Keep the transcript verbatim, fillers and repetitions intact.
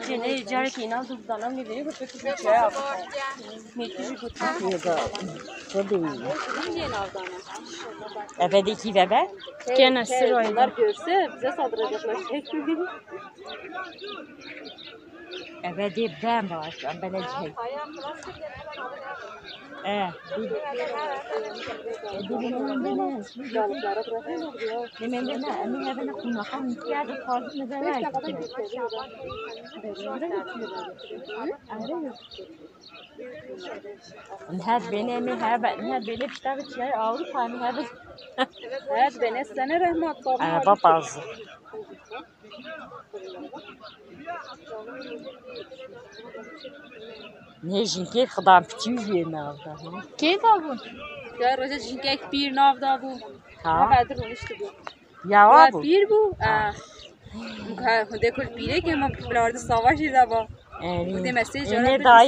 Şöyle carek inan durdana mı veriyor, bu çok güzel şey yapıyor. Mektubu götürüyor. Ebedeki bebe. Gene sırayla. Bunlar görse bize saldıracaklar. Ebedi ben başlam, ben ecek. E, bil. E, bil, bil, bil, bil. Hemen de ne, hemen de ne, kunakan ihtiyacı fazla ne demek? Her beni mi, her ben, her beni işte bir şey Avrupa mı, her. Her beni sene rahmet baba. Araba bazı. Ne jinkê xidam piçî jê navda. Kê da bû? Ya roja jinkek pîr navda bû. Ha. Hevedir rûnişti bû. Ya wa bû. Pîr bû. Ha. Hûndê kul pîrê ke ma bilardi savaşê da ba. Hûndê mesaj. Ne dayî.